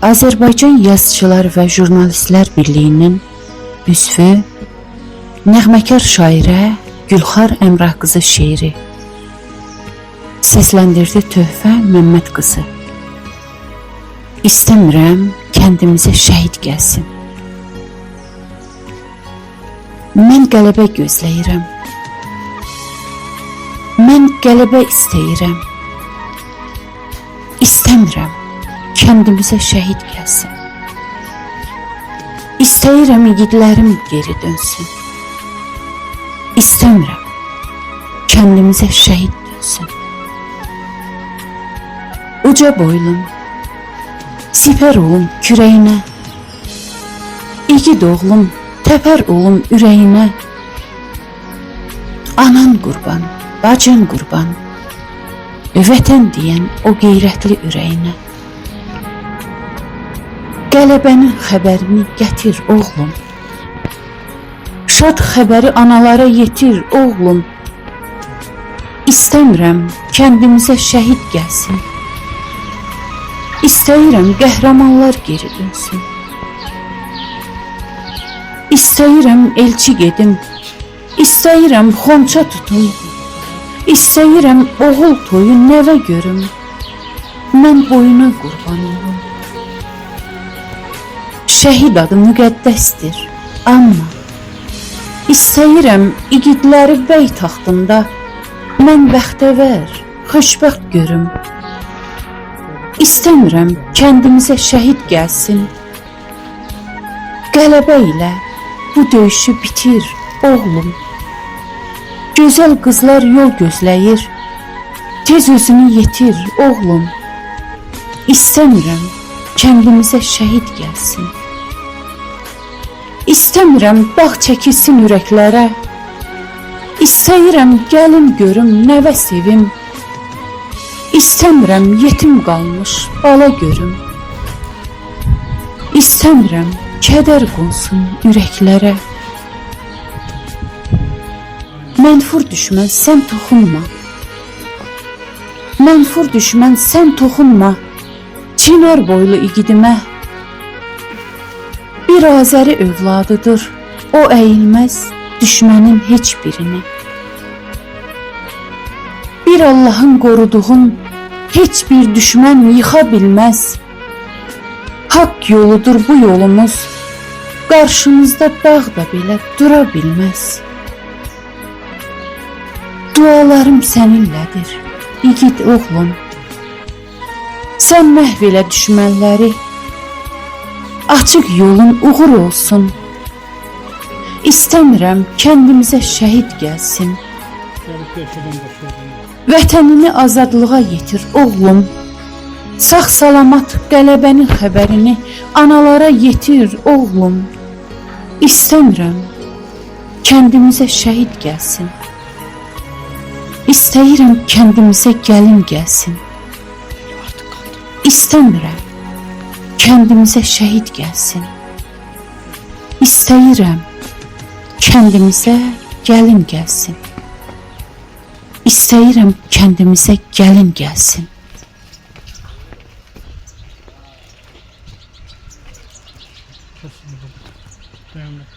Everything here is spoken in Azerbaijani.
Azərbaycan Yazıçılar və Jurnalistlər Birliyinin üzvü, nəğməkar şairə Gülxar Əmrah qızı şeiri. Səsləndirdi Töhfə Məmməd qızı. İstəmirəm kəndimizə şəhid gəlsin. Mən qələbə gözləyirəm. Mən qələbə istəyirəm. İstəmirəm kəndimizə şəhid gəlsin. İstəyirəm igidlərim geri dönsün. İstəmirəm kəndimizə şəhid dönsün. Uca boylum, sipər olum kürəyinə. İgid oğlum, təpər olum ürəyinə. Anan qurban, bacın qurban, vətən deyən o qeyrətli ürəyinə. Qələbənin xəbərini gətir oğlum. Şad xəbəri analara yetir oğlum. İstəmirəm kəndimizə şəhid gəlsin. İstəyirəm qəhrəmanlar geri dönsün. İstəyirəm elçi gedim. İstəyirəm xonça tutum. İstəyirəm oğul toyu nəvə görüm. Mən boyuna qurban olum. Şəhid adı müqəddəsdir, amma istəyirəm igidləri bəy taxtında mən bəxtəvər, xoşbəxt görüm. İstəmirəm kəndimizə şəhid gəlsin. Qələbə ilə bu döyüşü bitir oğlum. Gözəl qızlar yol gözləyir. Tez özünü yetir oğlum. İstəmirəm kəndimizə şəhid gəlsin. İstəmirəm dağ çəkilsin ürəklərə. İstəyirəm gəlin görüm, nəvə sevim. İstəmirəm yetim qalmış bala görüm. İstəmirəm kədər qonsun ürəklərə. Mənfur düşmən sən toxunma. Mənfur düşmən sən toxunma. Çinar boylu igidimə. Bir Azəri övladıdır. O əyilməz düşmənin heç birinə. Bir Allahın qoruduğun heç bir düşmən yıxa bilməz. Haqq yoludur bu yolumuz. Qarşımızda dağ da belə dura bilməz. Dualarım səninlədir, igid oğlum. Sən məhv elə düşmənləri. Açıq yolun uğur olsun. İstəmirəm kəndimizə şəhid gəlsin. Vətənini azadlığa yetir oğlum. Sağ salamat qələbənin xəbərini analara yetir oğlum. İstəmirəm kəndimizə şəhid gəlsin. İstəyirəm kəndimizə gəlin gəlsin. İstəmirəm kəndimizə şəhid gəlsin. İstəyirəm kəndimizə gəlin gəlsin. İstəyirəm kəndimizə gəlin gəlsin. Dayanma.